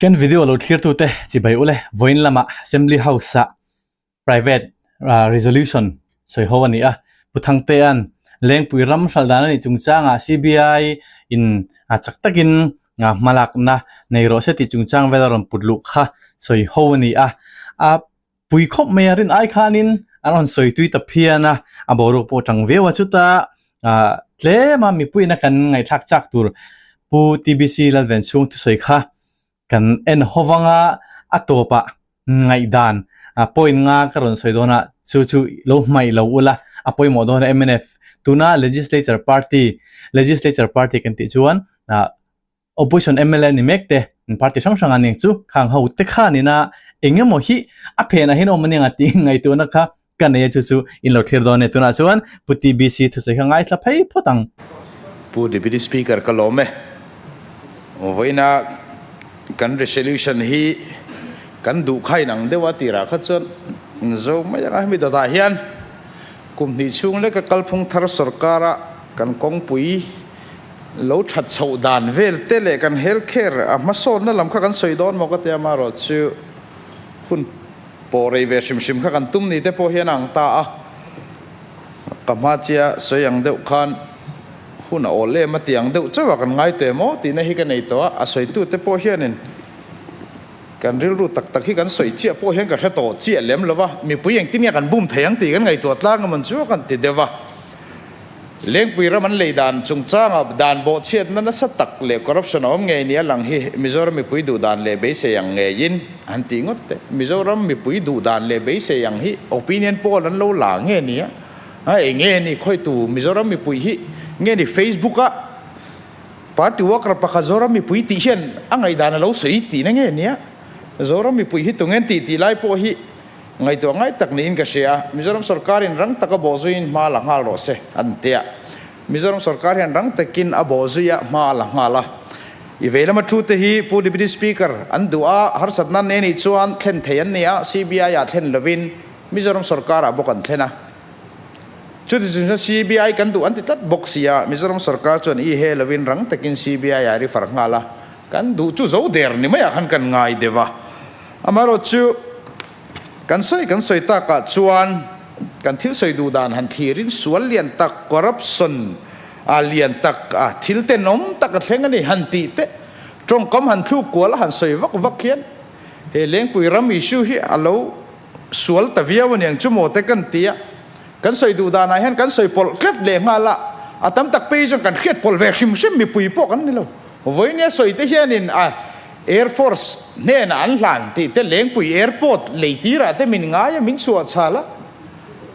Kan video lo thlirtute chibai ule vawiin lama Assembly House-ah private resolution sawi ho a ni a. Pu Thangtea'n Lengpui ram hralh dan a nih chungchangah CBI in chak takin hmalakna nei rawh se tih chungchang vel a rawn put luh kha sawi ho a ni a. A pui khawp mai a rin ai khanin an rawn sawi tui ta phian a, a boruak pawh a tang viau a. Chuta tlema mipuiin a kan ngaihthlak chak tur Pu TBC Lalvenchhung thusawi kha Kan en ho vanga a tawpah ngaihdan point nga ka rawn sawi dawn a, chu chu lo hmaih lo ula a pawimawh dawn a mnf tuna legislature party legislature party kan tih chuan opposition mla ni mek te party hrang hrang a ni chu khang ho te khanina eng emaw hi a phenah hian awm ania tih ngaihtuahna kha ka nei a chu chu in lo thlir dawn e tunah chuan Pu TBC thusawi kha ngaithla phei phawt ang. Pu Deputy Speaker ka lawm e. Vawiina kan resolution hi kan duh kha inang deuh a tirah kha chuan zo mai anga hemi dawtah hian kum hnih chhung leka kalphung thar sorkara kan kawngpui lo that chhoh dan vel te leh kan health care a hmasawnna lam kha kan sawi dawn maw ka tia amaherawhchu hun Pawh rei ve hrim hrim kha kan tum ni te pawh hian a ang ta a, ka hma chia sawi ang deuh khan hun a awl em a tih ang deuh chauh a kan ngai teh maw tihna hi ka nei tawh a, a sawitu te pawh hianin kan rilru tak tak hi kan sawi chiah pawh hian ka hre tawh chiah lem lo va, mipui engtin nge kan bum thei ang tih kan ngaihtuah tlang emawn chu a kan ti deuh va. Lengpui ram an lei dan chungchangah dan bawhchhiatna nasa tak leh corruption a awm ngei nia lang hi Mizoram mipui duh dan leh beisei ang ngeiin an tih ngawt teh. Mizoram mipui duh dan leh beisei ang hi opinion poll an lo la nge nia? A eng nge ni khawitu Mizoram mipui hi nge ni Facebook a party worker pakhat Zoram mipui tih hian a ngaihdan a lo sawi tihna nge nia? Zoram mipui hi tungen tih tih lai pawh hi Ngaihtuah ngai tak niin ka hria a, Mizoram sorkarin rang taka bawhzuiin hma la nghal rawh se, an ti a. Mizoram sorkar hian rang takin a bawhzui a, hma a la nghal a. I vei lama thu te hi Pu Deputy Speaker an duh a, harsatna an nei nih chuan thlen thei an ni a, CBI ah thlen lovin Mizoram sorkarah bawk an thlen a. Chuti chung chuan CBI kan duh an ti tlat bawk si a, Mizoram sorkar chuan i he lovin rang takin CBI ah refer nghal a, kan duh chu zo der ni maiah khan kan ngai deuh a. Amaherawhchu, kan sawi kan sawi takah chuan kan thil sawi duh dan han thlirin sual lian tak, corruption a lian tak, a thil tenawm tak a thleng a ni han tih te, tawngkam han thluk kual a han sawi vak vak hian he Lengpui ram issue hi a lo sual ta viau a niang chu maw te kan ti a. Kan sawi duh danah hian kan sawi pawlh tlat leh nghal a, a tam tak phei chuan kan hriat pawlh ve hrim hrim mipui pawh kan ni lo. Vawinia sawi te hianin a Air Force hnenah an hlan tih te Lengpui Airport lei tirah te min ngai a, min chhuah chhal a.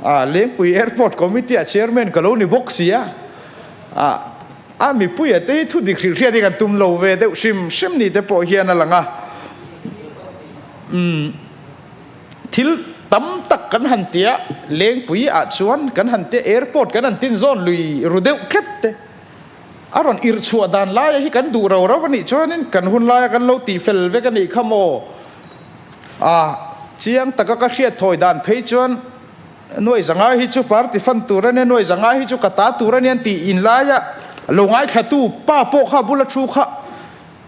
A Lengpui Airport Committee ah Chairman ka lo ni bawk si a. A a mipuia te hi thu dik hrilh hriat hi kan tum lo ve deuh hrim hrim ni te pawh hian a lang a. Umm thil tam tak kan han tia Lengpui ah chuan kan han tia Airport kan han tin zawn lui ru deuh tlat te. A rawn irh chhuah dan laia hi kan duh ro ro a nih chuanin kan hun laia kan lo tih fel vek a nih kha maw? A chiang taka ka hriat thawi dan phei chuan nuai zanga hi chu party fund tur a nia, nuai zanga hi chu ka ta tur a nia an tih in laia lo ngaithlatu pa pawh kha bula thu kha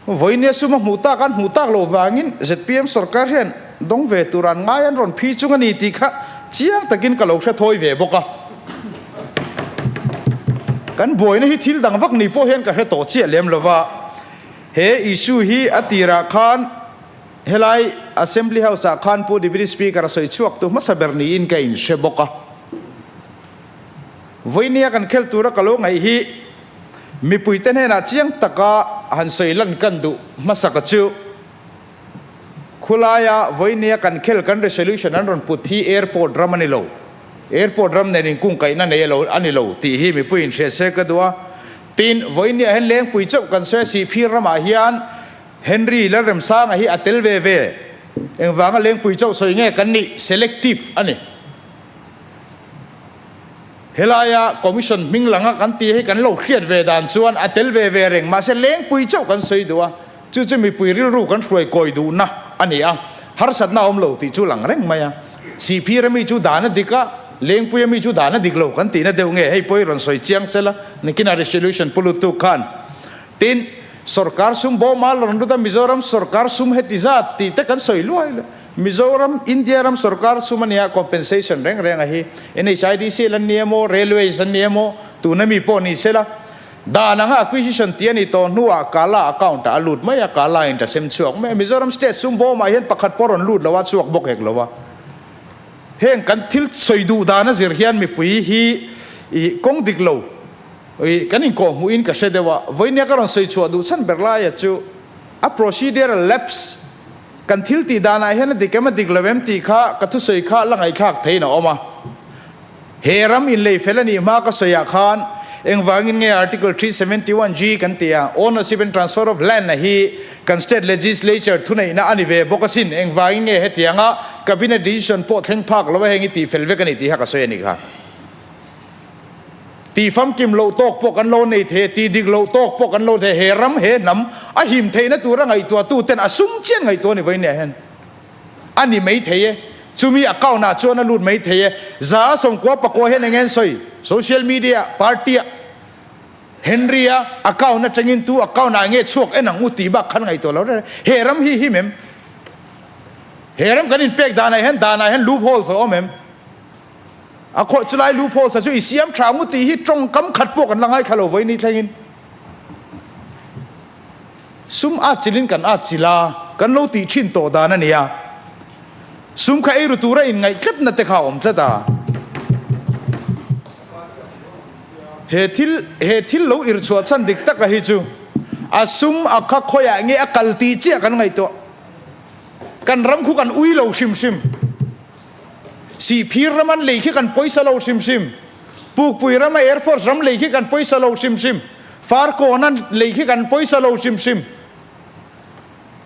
vawinia sum a hmuh tak an hmuh tak loh vangin zpm sorkar hian dawng ve tur an ngai an rawn phi chung a ni tih kha chiang takin ka lo hre thawi ve bawk a. Kan buaina hi thil dang vak ni pawh hian ka hre tawh chiah lem lo va, he issue hi a tirah khan helai Assembly House ah khan Pu Deputy Speaker a sawi chhuak tu hmasa ber niin ka inhre bawk a. Vawinia kan khel tura ka lo ngaih hi mipuite hnenah chiang taka han sawi lan kan duh hmasa ka chu. Khulaia vawinia kan khel kan resolution an rawn put hi airport ram a ni lo. Airport ram nen inkungkaihna nei alo a ni lo tih hi mipui inhria se ka duh a. Tin, vawiinniah hian Lengpui chauh kan sawi a, Sihphir ramah hian Henry Lalremsanga hi a tel ve ve. Engvanga Lengpui chauh sawi nge kan nih? Selective a ni. Helaia Commission hming langa kan tih hi kan lo hriat ve dan chuan a tel ve ve reng. Mahse Lengpui chauh kan sawi duh a, chu chu mipui rilru kan hruai kawi duhna a ni a, harsatna a awm lo tih chu lang reng mai a. Sihphir ami chu dan a dik a, Lengpui ami chu dan a dik lo kan tihna deuh nge? Hei pawh i rawn sawi chiang sela, nikinah resolution pu lutuk khan. Tin, sorkar sum bawma la rawn lut a, Mizoram sorkar sum heti zat tih te kan sawi luai luai. Mizoram, India ram sorkar sum a nia, compensation reng reng a hi. NHIDC la ni emaw, Railways an ni emaw, tuna mi pawh ni sela. Dan anga acquisition tih a ni tawh hnuah Kala account ah a lut mai a, Kala in ta sem chhuak mai a. Mizoram state sum bawmah hian pakhat pawh rawn lut lo a, chhuak bawk hek lo a. Heng kan thil sawi duh dan a zir hian mipui hi i kawng dik lo i kan inkawhhmuhin ka hre deuh a. Vawinia ka rawn sawi chhuah duh chhan ber laia chu a procedural lapse Kan thil tih danah hian a dik em a dik lo em tih kha ka thusawi kha la ngaihthlak theiin a awm a. He ram inlei fel a nih hma ka sawiah khan engvangin nge Article 371 G kan tih a, Ownership and Transfer of Land a hi kan State Legislature thuneihna a ni ve bawk asin, engvangin nge hetianga Cabinet decision pawh thleng phak lo a heng i tih fel vek a ni tih kha ka sawi a nih kha. Tih famkim loh tawk pawh kan lo nei thei a, tih dik loh tawk pawh kan lo thei a, he ram, he hnam a him theihna tura ngaihtuahtu ten a sum chian ngaihtuah a ni vawiin hian a ni mai thei e. Chumi account ah chuan a lut mai thei e. 190 pakua hian eng nge an sawi? Social media party ah Henry a account atangin tu account ah nge chhuak en ang u tih bak khan ngaihtuah lo reng reng. He ram hi him em? He ram kan inpek danah hian danah hian loopholes a awm em? A khawih chu lai lu phaw sa chu i siam tha ngu tih hi tawngkam khat pawh kan la ngaithla lo vawi ni thlengin. Sum at chilin kan at chil a, kan lo tih thin tawh dan a nia. Sum kha eiru tura inngaih tlatna te kha a awm tlat a. He thil he thil lo irchhuah chhan dik taka hi chu a sum a kha khawiah nge a kal tih chiah kan ngaihtuah. Kan ram khu kan ui lo hrim hrim. Sihphir ram an lei khi kan pawisa lo hrim hrim. Pukpui rama Air Force ram lei khi kan pawisa lo hrim hrim. Farkawn an lei khi kan pawisa lo hrim hrim.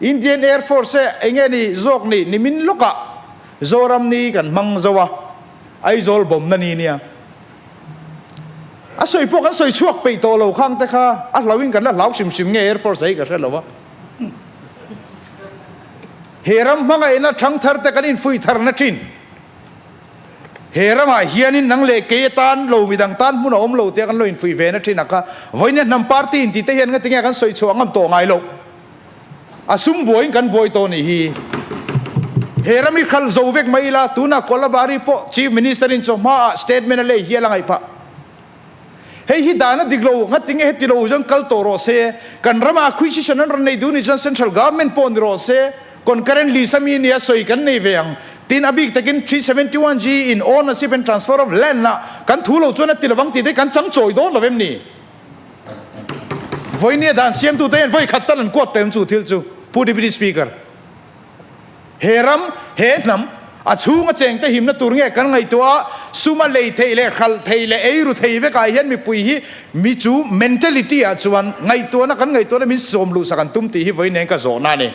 Indian Air Force e enge ni zawk ni nimin lawkah Zoram ni kan hmang zo a, Aizawl bawmna ni nia. A sawi pawh kan sawi chhuak peih tawh lo khang te kha a hlauhin kan la hlau hrim hrim nge Air Force a hi ka hre lo a. He ram hmangaihna thangthar te kan infuih tharna thin. He ramah hianin nang leh kei atan lo midang tan hmun a awm lo tia kan lo infuih ve na thin a kha. Vawiin hnam party inti te hian ngatinge kan sawi chhuah ngam tawh ngai lo. A sum buaiin kan buai tawh nih hi. He ram hi khal zo vek mai ila tunah Kolabari pawh Chief Minister in chawhma ah statement a lei hial a ngaih phah. Hei hi dan a dik lo, ngatinge heti lo chuan kal tawh rawh se, kan rama acquisition an rawn nei duh nih chuan central government pawh ni rawh se, concurrent list a mi nia sawi kan nei ve ang. Tin, a bik takin 371 G in ownership and transfer of land ah kan thu lo chuan a ti lovang tih te kan chang chawi dawn lo em ni? Vawinia dan siamtute hian vawi khat tal an kuat tawh em chu thil chu, Pu Deputy Speaker. He ram, he hnam, a chhunga chengte himna tur nge kan ngaihtuah a, suma lei theih leh hralh theih leh eiru thei vekah hian mipui hi mi chu mentality ah chuan ngaihtuahna kan ngaihtuahna min sawm luhsak an tum tih hi vawi nen ka zawhna a ni.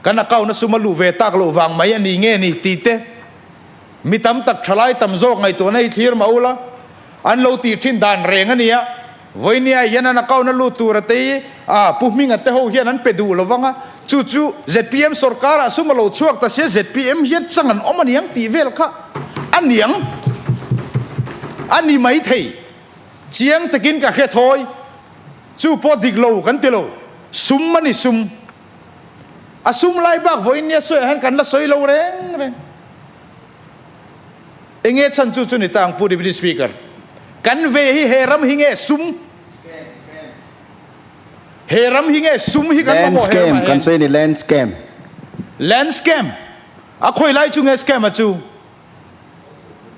Kan account a suma luh ve tak loh vang mai a ni nge ni tih te mi tam tak thalai tam zawk ngaihtuahna hi thlir mah ula an lo tih thin dan reng a nia. Vawinia hian an account a lut tur a tei a, Pu Hminga te ho hian an pe duh lo vang a, chu chu zpm sorkar ah sum a lo chhuak ta sia zpm hian chang an awm aniang tih vel kha a niang a ni mai thei. Chiang takin ka hre thawi, chu pawh dik lo kan ti lo, sum a ni sum. A sum lai bak vawinia sawiah hian kan la sawi lo reng reng. Enge chhan chu chu ni ta ang Pu Deputy Speaker. Kan ve hi he ram hi nge sum? He ram hi nge sum hi kan mamawh he ramah hian? Kan sawi ni land scam. Land scam. A khawi lai chu nge scam a chu?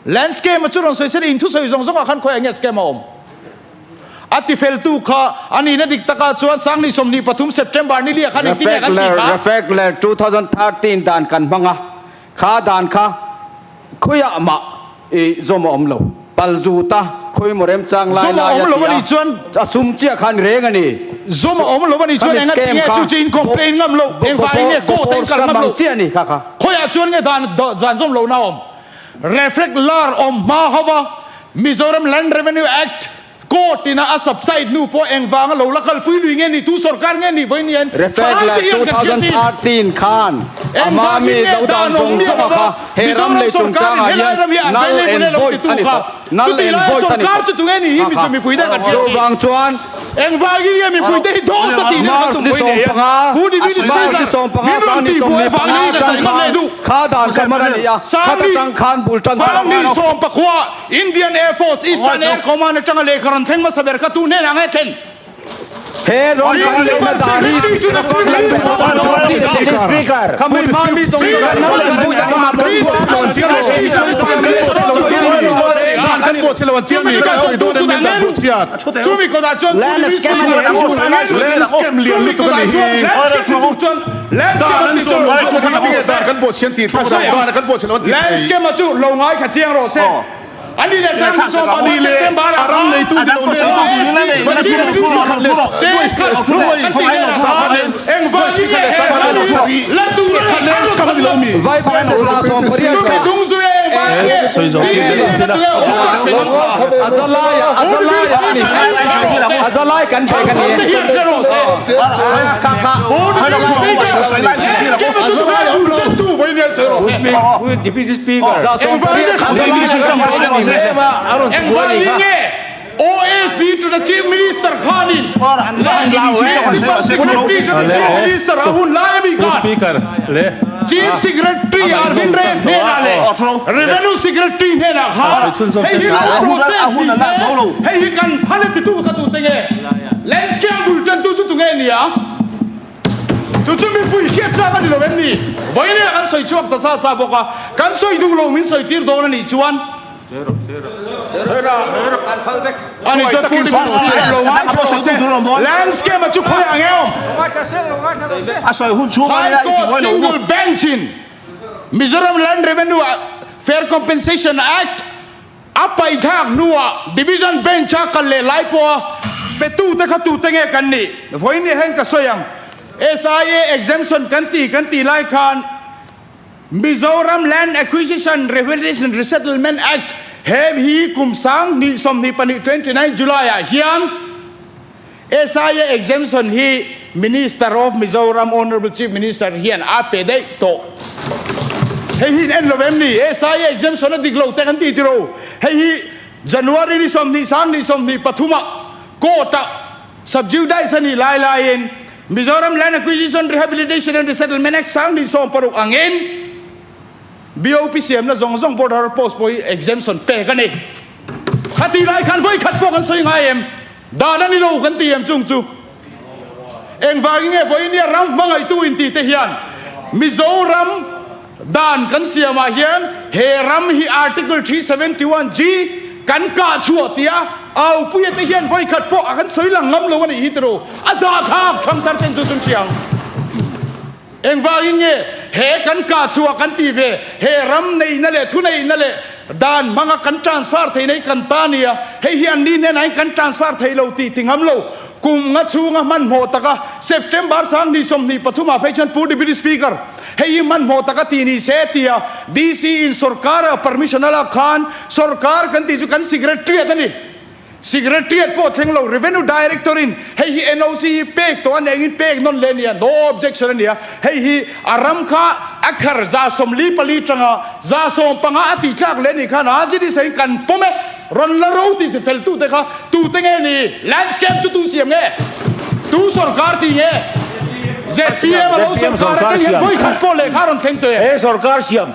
Land scam a chu rawn sawi se in thusawi zawng zawngah khan khawiah nge scam a awm? A tifeltu kha a nihna dik takah chuan Sangni 23 September ni liah khan engtin nge kan tih kha? Refek ler 2013 dan kan hmang a. Kha dan kha. Khawiah mah i zawm a awm lo. Pal zut a, khawi maw remchang lai Zawm a lai awm a lo ti a a, nih chuan a sum chiah kha ani reng a ni. Zawm a awm lo a nih chuan Khami enga scam tinge kha chu chu in complain ngam lo, engvangin nge court a in kal Bofors ngam lo? ang chiah a ni kha kha. Khawiah chuan nge dan zan zawm lohna a awm? Reflect lar awm hma ho va, Mizoram Land Revenue Act Court ina a subside hnu pawh engvanga lo la kalpui lui nge ni, tu sorkar nge ni vawiin hian Reflect thalai lar te hian kan hria chin. 2013 khan ama mi Engvangin nge lo dan dan awm zawng miah zawng a lova kha he ram Mizoram lei sorkarin chungchangah helai hian ram hi an null vei and leh lo void titu a ni kha tawh. Null chutih and laia void a ni sorkar tawh. chu tunge ni hi Kha kha. Mizo mipui te kan hria chin. Chuvang chuan Engvangin nge mipui te hi dawt ta tih nen kan March tum ni vawiin nei a 15, Pu Deputy March ni Speaker 15, min rawn sang ni tih buai 15 vangin ka atang sawi ngam leh khan duh. kha dan kha man a ni a, khata tang khan bul tan Sang ni 14 Indian Air Force Eastern Air Command atanga lehkha rawn thleng hmasa ber kha tu hnenah nge thlen? He rawn kan lehna dan hi Landscape chu lo ngai kha chiang rawh se. Ani leh Sang ni sawm pahnih September ah khan Engvangin nge OSD to the Chief Minister khanin Principal Secretary to the Chief Minister a hun lai ami khan Chief Secretary Arvind Ray hnenah leh Revenue Secretary hnenah khan hei hi lo process ni se hei hi kan phal e titu kha tute nge Landscape bul tantu chu tunge nia? Chu chu mipui hriat chak a ni lo em ni? Vawiin kan sawi chhuak ta sa sa bawk a, kan sawi duh lo min sawi tir dawn a nih chuan a ni chuan Pu Deputy lo ngai tawh se, landscape a chu khawi ang em? High Court Single Bench in Mizoram Land Revenue Fair Compensation Act A paithlak hnuah Division Bench-a kal leh lai pawha petute kha tute nge kan nih? Vawiin ni hian ka sawi ang. SIA exemption kan ti kan tih lai khan Mizoram Land Acquisition Rehabilitation Resettlement Act he hi kum 2024 29 July-ah hian SIA exemption hi Minister of Mizoram Honourable Chief Minister hian a pe daih tawh. Hei hi in en lo em ni? SIA exemption a dik lo te kan ti tiro. Hei hi January ni 20 sang ni 23 ah court ah subjudice a nih lai laiin Mizoram Land Acquisition Rehabilitation and Resettlement Act sang ni 16 angin BOP siamna zawng zawng border post pawh hi exemption pek a ni. Khati lai khan vawi khat pawh kan sawi ngai em? Dan a ni lo kan ti em chung chu? Engvangin nge vawinia ram hmangaihtu inti te hian Mizoram dan kan siamah hian he ram hi Article 371 G kan kah chhuah tia aupuia te hian vawikhat pawh a kan sawi lang ngam lo a nih hi tiraw? A zahthlak thangthar ten chu chun hriang. Engvangin nge he kan kah chhuah kan tih ve? He ram neihna leh thuneihna leh dan hmanga kan transfer theihna hi kan ta nia. Hei hi anni hnenah hian kan transfer thei lo tih ti ngam lo. Kum nga chhunga hmanhmawh taka September 2023 ah phei chuan Pu Deputy Speaker, hei hi hmanhmawh taka tih ni se tia DC in sorkar a permission a lak khan sorkar kan tih chu kan secretariat a ni. Secretariat pawh thleng lo, Revenue Director in hei hi NOC hi pek tawh a ni engin pek nawn leh a nia, no objection a nia, hei hi a ram kha a khar 44 tanga 15 a tih tlak leh a nih khan a zin isain kan pawm e, rawn la ro tih ti fel tute kha tute nge ni? Landscape chu tu siam nge? Tu sorkar tih nge? ZPM a lo sorkar atang hian vawi khat pawh lehkha rawn thleng tawh e. He sorkar siam.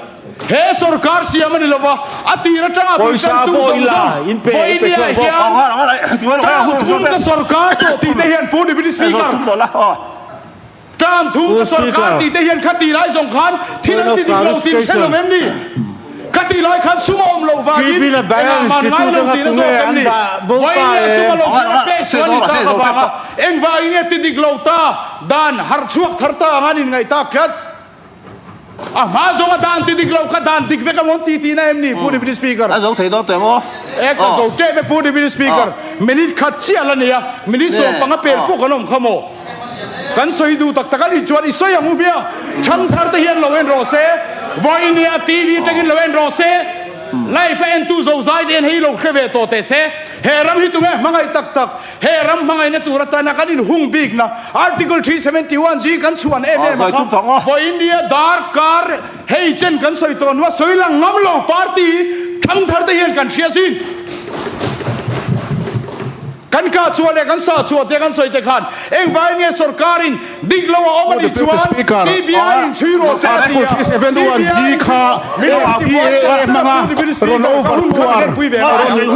He sorkar siam a ni lova, a tir atanga Pawisa bultantu pawh zawng ila zawng in pe in pe vawinia chhuak bawk. hian term thum ka sorkar tawh tih te hian Pu Deputy Speaker, term thum Pu ka sorkar Speaker. tih te hian khati lai zawng khan thil Point an of ti dik lo tih hre lo clarification. em ni? Khati lai khan sum a awm loh vangin Keeping a engah balance man ngai titute lo kha tihna tunge zawk em an ni? dah bo ta Vawinia e. sum a lo thil a pek chu a ni tak avanga engvangin nge ti dik lo ta dan harh chhuak thar ta anga an inngaih tak tlat. A hma zawnga dan ti dik lo kha dan dik vek a mawn ti tihna em ni Pu Deputy Speaker? A zo thei dawn teh maw? E ka zo tep e Pu Deputy Speaker. Minute khat chiah la nei a, minute 15 pel pawh kan awm kha maw? Kan sawi duh tak tak a nih chuan i sawi ang u hmiang. Thangthar te hian lo en rawh se, vawinia TV atangin lo en rawh se, live a entu zozai te hian hei lo hre ve tawh teh se. He ram hi tunge hmangaih tak tak? He ram hmangaihna tur atana kan inhung bikna Article 371 G kan chhuan em em a kha vawinia darkar hei chen kan sawi tawh hnua sawi lang ngam lo party thangthar te hian kan hria zin. Kan kah chhuah leh kan sah chhuah te kan sawi te khan engvangin nge sorkarin dik lo a awm a nih chuan CBI in chhui rawh se a ti a, CBI in min rawn ti buai char char a Pu Deputy Speaker ka hun kha min en pui ve a a sawi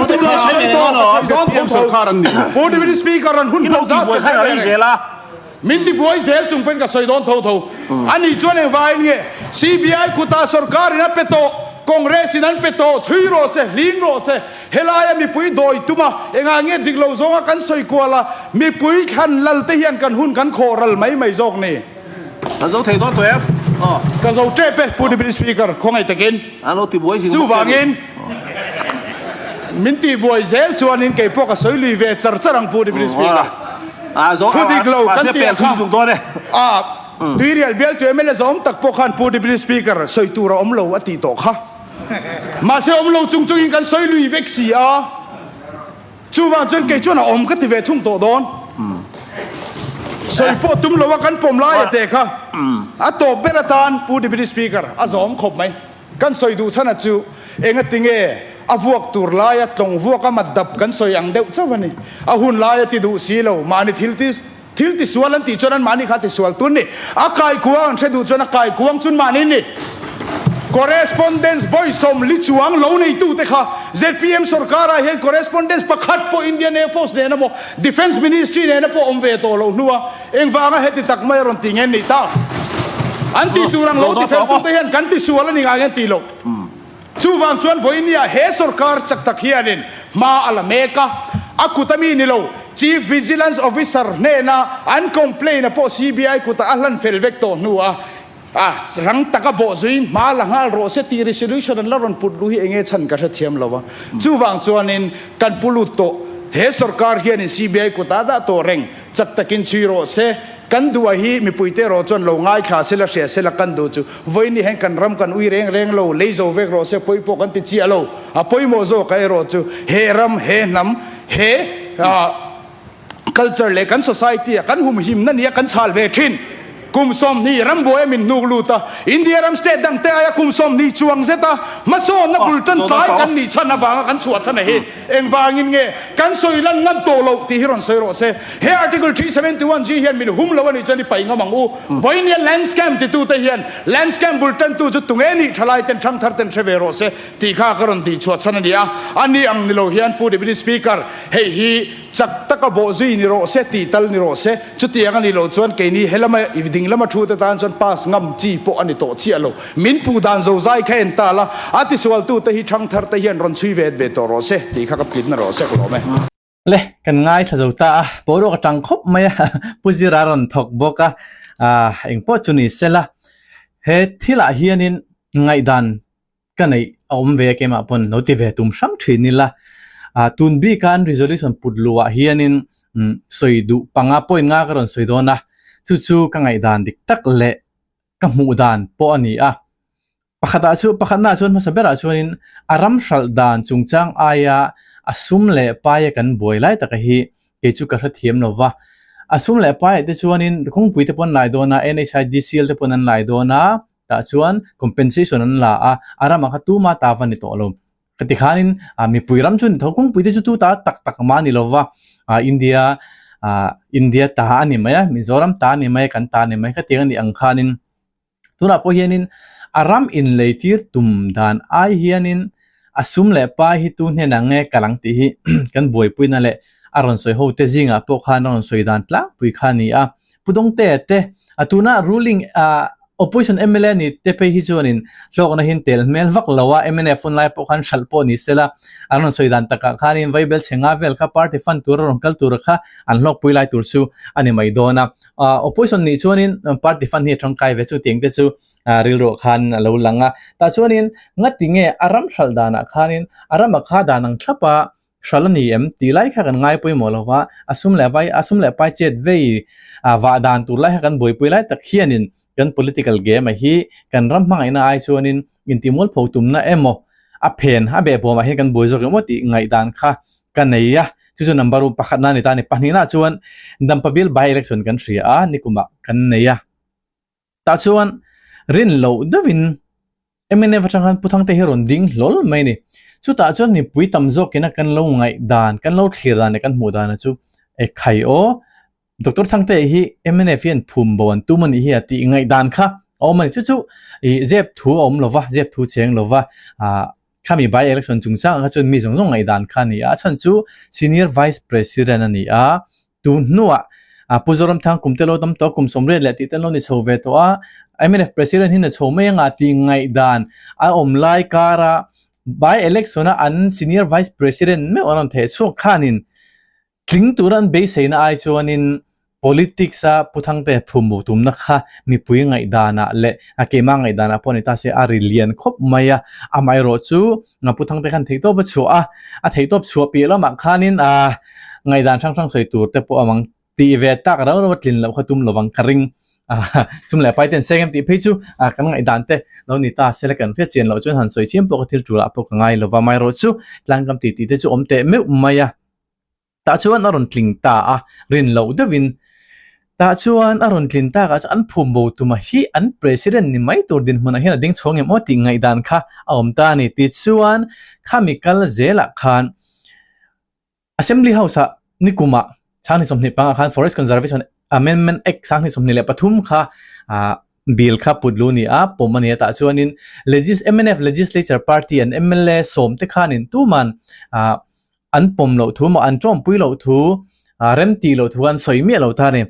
tur a sawi tawh ka sawi dawn tho tho Pu Deputy Speaker rawn hun hman zat ka hre ve reng. Min ti buai zel chung pawhin ka sawi dawn tho tho. A nih chuan engvangin nge CBI kutah sorkarin a pe tawh, Congress in an pe tawh, chhui rawh se, hling rawh se, helaia mipui dawi tum a, engah nge dik lo zawnga kan sawi kual a, mipui thlan lal te hian kan hun kan khawh ral mai mai zawk ni. Ka zo thei dawn tawh em? Aw. Ka zo tep e, Pu Deputy Speaker, khawngaih takin. An lo ti buai zing bawk che ni. Chuvangin min ti buai zel chuanin kei pawh ka sawi lui ve char char ang Pu Deputy Speaker. Thu dik lo kan tih ang kha a Tuirial bialtu mla zawm tak pawh khan Pu Deputy Speaker sawi tur a awm lo a tih tawh kha. Mahse awm lo chung chungin kan sawi lui vek si a. Chuvang chuan kei chuan a awm ka ti ve thung tawh dawn. Sawi pawh tum lo a kan pawm lai a teh kha. A tawp ber atan Pu Deputy Speaker a zawm khawp mai. Kan sawi duh chhan a chu engati nge a vuak tur laia tlawng vuak a mat dap kan sawi ang deuh chauh a ni. A hun laia ti duh si lo, mahni thil ti thil tisual an tih chuan an mahni kha tisual tun ni. A kaikuang an hre duh chuan a kaikuang chun mahni ni. Correspondence vawi 40 chuang lo neitute kha zpm sorkarah hian correspondence pakhat pawh Indian Air Force nena maw Defence Ministry nena pawh awm ve tawh loh hnua Engvanga heti tak mai a rawn ti nge ni ta? An tih tur ang lo ti feltute hian kan tisual a ni ngai an tih loh. Chuvang chuan vawinia he sorkar chak tak hianin hma a la mek a, a kut a mi ni lo, Chief Vigilance Officer hnena an complaint a pawh CBI kutah a hlan fel vek tawh hnuah a rang taka bawhzuiin hma la nghal rawh se tih resolution an la rawn put luh hi enge chhan ka hrethiam lo a. Chuvang chuanin kan pu lut tawh he sorkar hianin CBI kutah a dah tawh reng. Chak takin chhui rawh se, kan duh a hi mipuite erawh chuan lo ngaithla sela hria sela kan duh chu vawiin hian kan ram kan ui reng reng lo, lei zo vek rawh se pawi pawh kan ti chiah lo, a pawimawh zawk a erawh chu he ram, he hnam, he culture leh kan society a kan humhimna nia kan chhal ve thin. Kum 20 rambuai a min hnuk lut a, India ram state dang te aia kum 20 chuang zet a hmasawnna bul tan tlai kan nih chhan avanga kan chhuah chhan a hi. Engvangin nge kan sawi lan ngam tawh loh tih hi rawn sawi rawh se. He Article 371 G hian min hum lo a nih chuan i paih ngam ang u. Vawinia land scam titute hian land scam bul tantu chu tunge nih thalai ten thangthar ten hre ve rawh se tih kha ka rawn tih chhuah chhan a ni a. A ni ang ni lo hian Pu Deputy Speaker, hei hi chak taka bawh zui ni rawh se tih tal ni rawh se. Chutiang a nih loh chuan keini helama i ding lama thu te tan chuan pass ngam chi pawh a ni tawh chiah lo. Min puh dan zozai kha en ta la, a tisualtute hi thangthar te hian rawn chhui vet ve tawh rawh se tih kha ka tlitna rawh se ka lawm e. Le, kan ngaithla zo ta a, boruak a tang khawp mai a, Pu Zira rawn thawk bawk a, ah engpawh chu ni sela, he thilah hianin ngaihdan ka neih a awm ve a keimah pawn lo ti ve tum hrang thin ila ah tun bik a an resolution put luh ah hianin umm sawi duh panga point nga ka rawn sawi dawn a chu chu ka ngaihdan dik tak leh ka hmuh dan pawh a ni a pakhat ah chu pakhat na chuan hmasa berah chuanin a ram hralh dan chungchang aia a sum leh paia kan buai lai taka hi kei chu ka hrethiam lo va a sum leh paiah te chuanin kawngpui te pawh an lai dawn a N_H_I_D_C_L te pawn an lai dawn a. Tah chuan compensation an la a, a ramah kha tuma ta va ni tawh lo. Ka ti khanin mipui ram chu ni tho, kawngpui te chu tu ta tak tak mah a ni lo va, India India ta a ni mai a, Mizoram ta a ni mai a, kan ta a ni mai khatiang a nih ang khanin tunah pawh hianin a ram inlei tir tum dan ai hianin a sum leh pai hi tu hnenah nge kal ang tih hi kan buaipuina leh a rawn sawi ho te zingah pawh khan a rawn sawi dan tlangpui kha a ni a. Pu Dawngtea te a tuna ruling ah. Opposition mla ni te phei hi chuanin hlawkna hi an tel hmel vak lo a, mnf hun lai pawh khan hralh pawh ni sela an rawn sawi dan takah khanin Vaibel chhe nga vel kha party fund tura rawn kal tura kha an hlawkpui lai tur chu a ni mai dawn a. Opposition nih chuanin party fund hi a tangkai ve chu tiang te chu rilruah khan a lo lang a. Tah chuanin ngati nge a ram hralh danah khanin a rama kha dan ang thlap a Hral a ni em? Tih lai kha kan ngai pawimawh lo va, a sum leh vai, a sum leh pai chet vei vah dan tur lai kha kan buaipui lai tak hianin kan political game a hi kan ram hmangaihna ai chuanin intihmualpho tumna emaw a phen a behbawmah hian kan buai zawk emaw tih ngaihdan kha ka nei a, chu chu number pakhatna a ni ta a ni. Pahnihna chuan Dampa Bill by election kan hria a, nikumah kan nei a. Tah chuan rin loh deuhin mnf atang khan Pu Thangte hi a rawn ding hlawl mai a ni. Chutah chuan mipui tam zawkina kan lo ngaih dan, kan lo thlir dan leh kan hmuh dan chu e khai aw, Doctor Thangte hi mnf hian phum bo an tum a nih hi a tih ngaih dan kha a awm a ni. Chu chu ih zep thu a awm lo va, zep thu cheng lo va, ah khami by election chungchangah kha chuan mi zawng zawng ngaih dan kha a ni a. A chhan chu Senior Vice President a ni a, Tun hnuah Pu Zoramthang kum te lo tam tawh kum 80 leh tih te lo ni chho ve tawh a, mnf President hi na chho mai anga tih ngaihdan a awm lai kara by election a an Senior Vice President meuh an rawn theh chhuak khanin tling tura an beiseina ai chuanin politics a Pu Thangte phumbo tumna kha mipui ngaihdanah leh a keimah ngaihdanah pawh ni ta se a ri lian khawp mai a, amaherawh chu Pu Thangte khan theihtawp a chhuah a, a theihtawp chhuah piah lamah khanin aa ngaihdan hrang hrang sawi tur te pawh amang tih ve tak rau rau a tlin loh kha tum lovang ka ring chum leh pai ten seng em tih phei chu kan ngaihdan te lo ni ta sela kan hriat chian loh chuan han sawi chiam pawh ka thil tul ah pawh ka ngai lova amaherawh chu tlangkam tih tih te chu awm teh meuh mai a. Tah chuan a rawn tling ta a, rin loh deuhin. Tah chuan a rawn tlin takah chuan an phum bo tuma hi an President ni mai tur dinhmunah hian a ding chhuang em aw tih ngaihdan kha a awm ta a ni. Tichuan, khami kal zelah khan Assembly House-ah nikumah Sanghnih 20 pangah khan Forest Conservation Amendment Act Sanghnih 23 kha bill kha put lu ni a, pawm a ni a. Tah chuanin Legis mnf Legislature Party an mla sawm te khanin tuman an pawm loh thu maw an tawmpui loh thu rem tih loh thu an sawi miah lo ta a ni.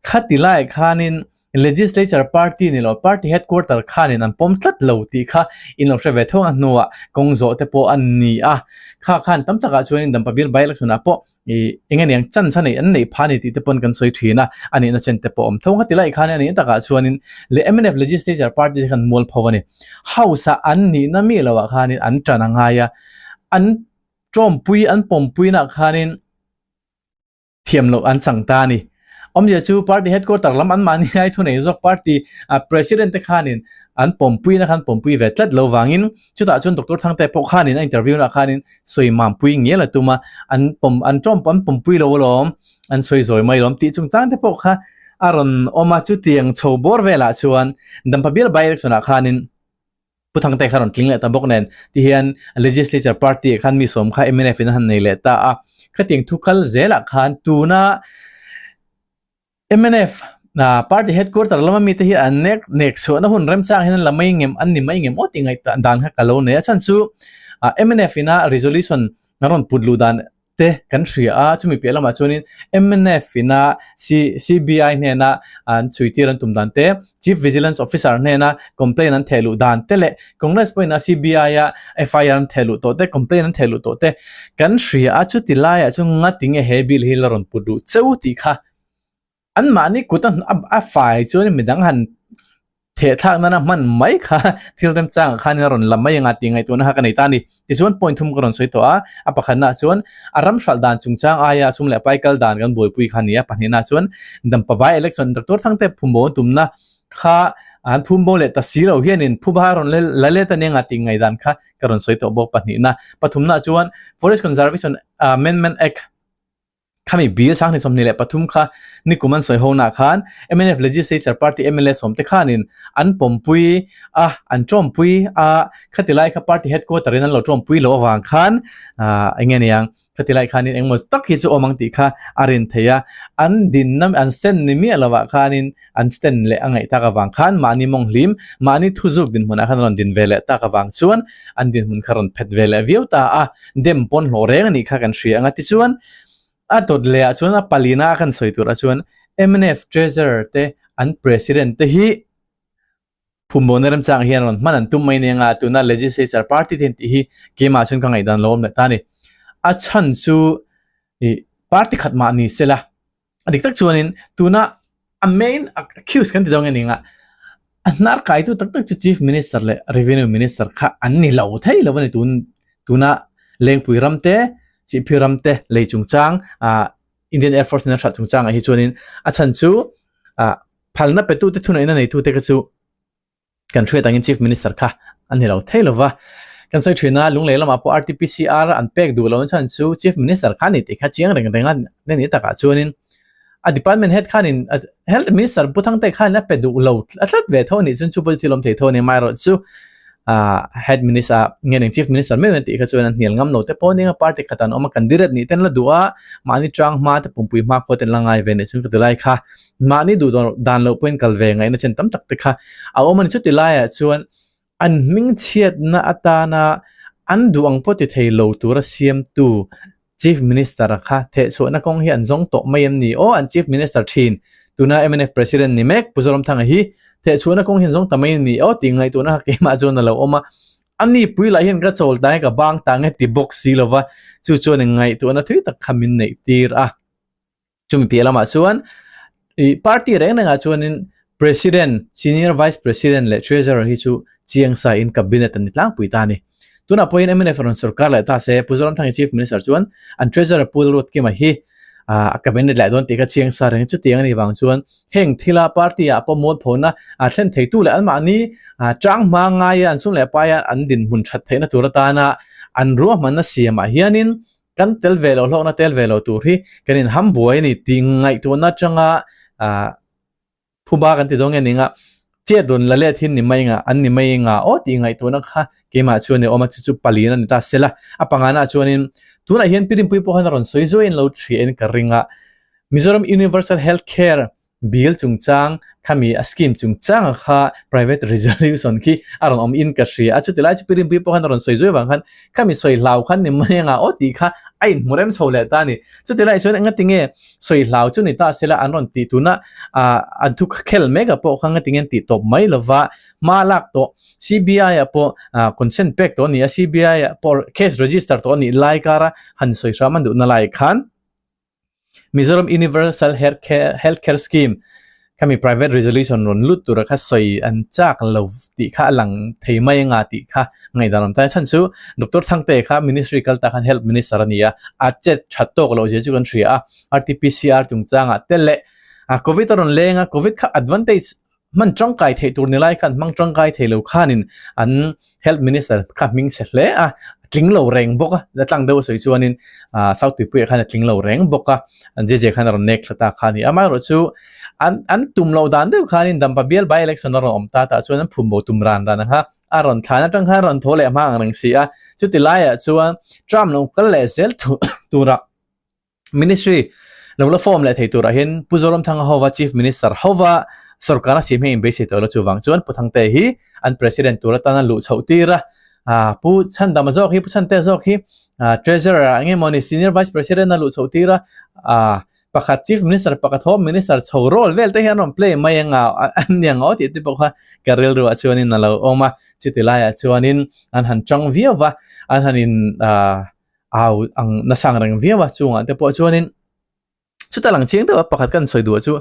Khati laiah khanin Legislature Party ni lo Party Headquarter khanin an pawm tlat lo tih kha in lo hre ve tho ang a hnuah kawng zawh te pawh a ni a. Kha khan tam takah chuanin Dampa Bill by election ah pawh ih eng nge niang chance a neih an neih phah a ni tih te pawn kan sawi thin a, a nihna chen te pawh a awm tho. Khati laiah khanin a nihna takah chuanin leh mnf Legislature Party te khan mualpho a ni. House ah an nihna mi loah khanin an tan a ngai a, an tawmpui an pawmpuinaah khanin thiam loh an chang ta a ni. Awmzia chu party headquarter lam anmahni ai thunei zawk party president te khanin an pawmpuina khan pawmpui ve tlat lo vangin chutah chuan Doctor Thangte pawh khanin a interview naah khanin sawi mampui ngial a tum a, an pawm an tawm an pawmpui lo alawm an sawi zawi mai alawm tih chungchang te pawh kha a rawn awm a. Chutiang chho bawr velah chuan Dampa bial by election ah khanin Pu Thangte kha rawn tling leh ta bawk nen tihian Legislature Party ah khan mi sawm kha mnf in a han nei leh ta a, khatiang thu kal zelah khan tuna mnf party headquarter lama mite hi an nek nek chhuahna hun remchang hian an la mai ngem an ni mai ngem aw tih ngaihtuah dan kha ka lo nei a chhan chu mnf ina resolution an rawn put luh dan te kan hria a, chumi piah lamah chuanin mnf ina CBI hnena an chhuitir an tum dan te, Chief Vigilance Officer hnena complaint an theh luh dan te leh Congress pawhin a CBI a FIR an theh luh tawh te, complaint an theh luh tawh te kan hria a, chuti laiah chuan ngatinge he bill hi la rawn put luh cheu tih kha Anmahni kut a fai chuan midang han theh thlak nana hman mai kha thil remchangah khan a rawn la mai anga tih ngaihtuahna kha ka nei ta a ni. Tichuan point thum ka rawn sawi tawh a, a pakhatnaah chuan a ram hralh dan chungchang aia sum leh pai kal dan kan buaipui kha a ni a, pahnihnaah chuan Dampa Bai election Doctor Thangte phumbo an tumna kha an phumbo leh ta si lo hianin phuba a rawn la let a nia tih ngaihdan kha ka rawn sawi tawh bawk pahnihna. Pathumnaah chuan Forest Conservation Amendment Act Khami bill 2023 kha nikum an sawi ho-naah khan mnf Legislature Party mla sawmte khanin an pawmpui a, an tawmpui a, khati lai kha party headquarter in an lo tawmpui loh avang khan ah eng nge niang khati lai khanin engmaw tak hi chu awm ang tih kha a rin theih a, an dinna an stand ni miah lovah khanin an stand leh a ngaih tak avang khan mahni mawng hlim, mahni thuzuk dinhmunah khan a rawn din ve leh tak avang chuan an dinhmun kha rawn phet ve leh viau ta a. Dem pawn hlawh reng a nih kha kan hria ang a tichuan a dawt leh ah chuan a palina a kan sawi tur ah chuan mnf treasurer te an president te hi Phumbawn remchang hian rawn hman an tum mai nia nga tuna legislature party te tih hi keimah chuan ka ngaihdan lo awm leh ta a ni. A chhan chu ih party khat mah ni sela a dik tak chuanin tuna a main accused kan ti dawn nge ni nga a hnar kaitu tak tak chu chief minister leh revenue minister kha an ni lo thei lo a ni tun tuna Lengpui ram te Chihphir ram te lei chungchang ah Indian Air Force in a hralh chungchangah hi chuanin a chhan chu ah phalna petute thuneihna neitute kha chu kan hriat angin Chief Minister kha a ni lo thei lo va. Kan sawi thin a, Lunglei lamah pawh RTPCR an pek duh lo chhan chu Chief Minister kha a ni tih kha chiang reng reng a ni takah chuanin a Department Head khanin Health Minister Pu Thangte khanin a pe duh lo a tlat ve tho a nih chuan chu pawh thil awm thei tho a ni amaherawhchu chu ah Head Minister nge ning Chief Minister meuh an tih kha chuan an hnial ngam lo te pawh nia party khat an awm a candidate nih ten la duh a mahni tang hma te pumpui hma khua ten la ngai ve nih chuan ka ti lai kha mahni duh dan loh pawhin kal ve ngaihna chen tam tak te kha a awm a ni. Chuti laiah chuan an hmingchhiatna atana an duh ang pawh ti thei lo tura siamtu Chief Minister kha thehchhuahna kawng hi an zawng tawh mai em ni? Aw an Chief Minister thin tuna mnf President ni mek Pu Zoramthanga hi thehchhuahna kawng hi an zawng ta mai em ni? Aw tih ngaihtuahna kha keimah chuan a lo awm a, a ni pui lah hian ka chawl ta nge ka bang ta nge ti bawk si lova chu chuan ngaihtuahna thui tak kha min neih tir a. Chumi piah lamah chuan ih party reng rengah chuanin President, Senior Vice President leh Treasurer hi chu chiang sa in cabinet an ni tlangpui ta a ni. Tunah pawhin mnf rawn sorkar leh ta se Pu Zoramthangi Chief Minister chuan an Treasurer Pu Lalruatkima hi a cabinet leh dawn tih kha chiang sa reng chutiang a nih vang chuan heng thila party ah pawh mualphona a thlen theitu leh anmahni tang hma ngaia an sum leh paia an dinhmun that theihna tur atana an ruahmanna siamah hianin Kan tel ve loh hlawkna tel ve lo tur hi kan inham buai a ni tih ngaihtuahna atanga ah phuba kan ti dawn nge ning a, chet rawn la let hi ni mai nga an ni mai nga aw tih ngaihtuahna kha keimah chuan i awm a chu chu palian a ni ta sela a pangana chuanin tunah hian Pirinpui pawh khan a rawn sawi zuaiin lo thriahin ka ring a Mizoram Universal Health Care Bill chungchang khami a scheme chungchanga kha private resolution khi a rawn awm in ka hria a, chuti lai chu Pi Rinpuii pawh khan a rawn sawi zuai vang khan khami sawi hlau khan ni mai anga aw tih kha a inhmu rem chho leh ta a ni. Chuti lai chuan engati nge sawi hlau chu ni ta sela an rawn tih tuna ah an thu khel mek ah pawh kha engati nge an tih tawp mai lova hma lak tawh CBI ah pawh ah consent pek tawh a ni a, CBI ah pawh case register tawh a nih lai kara han sawi hram an duhna lai khan Mizoram Universal Health Care Scheme khami private resolution rawn lut tura kha sawi an chak lo tih kha a lang thei mai anga tih kha ngaihdan awm ta a chhan chu Doctor Thangte kha ministry kal ta khan Health Minister a ni a, a chet that tawk loh zia chu kan hria a, RTPCR chungchangah te leh Covid a rawn leng a, Covid kha advantage hman tangkai theih tur ni lai khan hmang tangkai thei lo khanin an health minister kha hming chhe hle a tling lo reng bawk a la tlang deuh a sawi chuanin ah south tuipuiah khan a tling lo reng bawk a an je je khan a rawn nek thla ta kha a ni amaherawh chu an an tum loh dan deuh khanin dampa bial by election a rawn awm ta tah chuan an phum bo tum ran ran ang kha a rawn thlan atang khan a rawn tho leh hma ang reng si a chuti laiah chuan term lo kal leh zel turah. Ministry lo la form leh thei turah hian Pu Zoramthanga hova Chief Minister hova sorkar a siam hi a inbeisei tawh lo chuvang chuan Pu Thangte hi an President tur atana luh chhoh tir a, ah Pu Chhandama zawk hi Pu Chhantea zawk hi ah Treasurer ah eng emaw ni Senior Vice President a luh chhoh tir a, ah pakhat Chief Minister pakhat Home Minister chho role vel te hi an rawn play mai anga an ni ang aw tih te pawh kha ka rilru ah chuanin a lo awm a, chuti laiah chuanin an han chang viau va, an han in ah au ang nasa ang reng viau a chungah te pawh chuanin chuta lang chiang deuh a pakhat kan sawi duh chu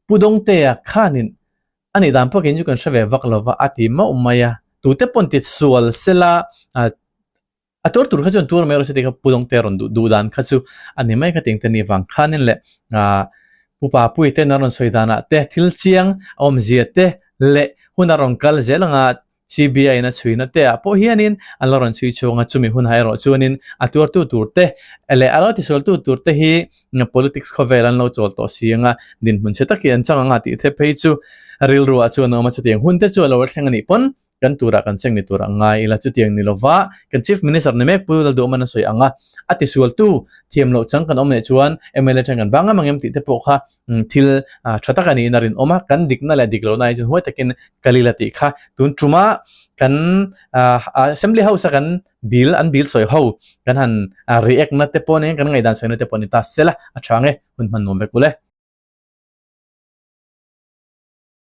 Pu Dawngtea khanin a nih dan pawh khin chu kan hre ve vak lo va a ti mauh mai a tute pawn ti sual sela ah a tuar tur kha chuan tuar mai rawh se tih kha Pu Dawngtea rawn duh duh dan kha chu a ni mai kha tiang te nih vang khanin leh ah Pu Papuii ten an rawn sawi danah te thil chiang a awmzia te leh hun a rawn kal zel anga CBI in a chhuina te ah pawh hianin an la rawn chhui chhuang a, chumi hunah erawh chuanin a tuartu tur te leh a lo tisualtu tur te hi politics khawvel an lo chawl tawh si anga dinhmun chhe takin an chang anga tih the phei chu rilru ah chuan a awm a, chutiang hun te chu a lo thleng a nih pawn kan turah kan seng ni tur a ngai ila chutiang ni lova kan Chief Minister ni mek Pu Lalduhman a sawi ang a, a tisualtu thiam loh chang kan awm leh chuan mla atang kan bang ang em tih te pawh kha thil tha tak a niin a rinawm a, kan dikna leh dik lohna hi chu huai takin kal ila tih kha tun tuma kan assembly house a kan bill an bill sawi ho kan han react na te pawh nen kan ngaihdan sawi na te pawh ni ta sela a tha nge hun hman nuam vek ule.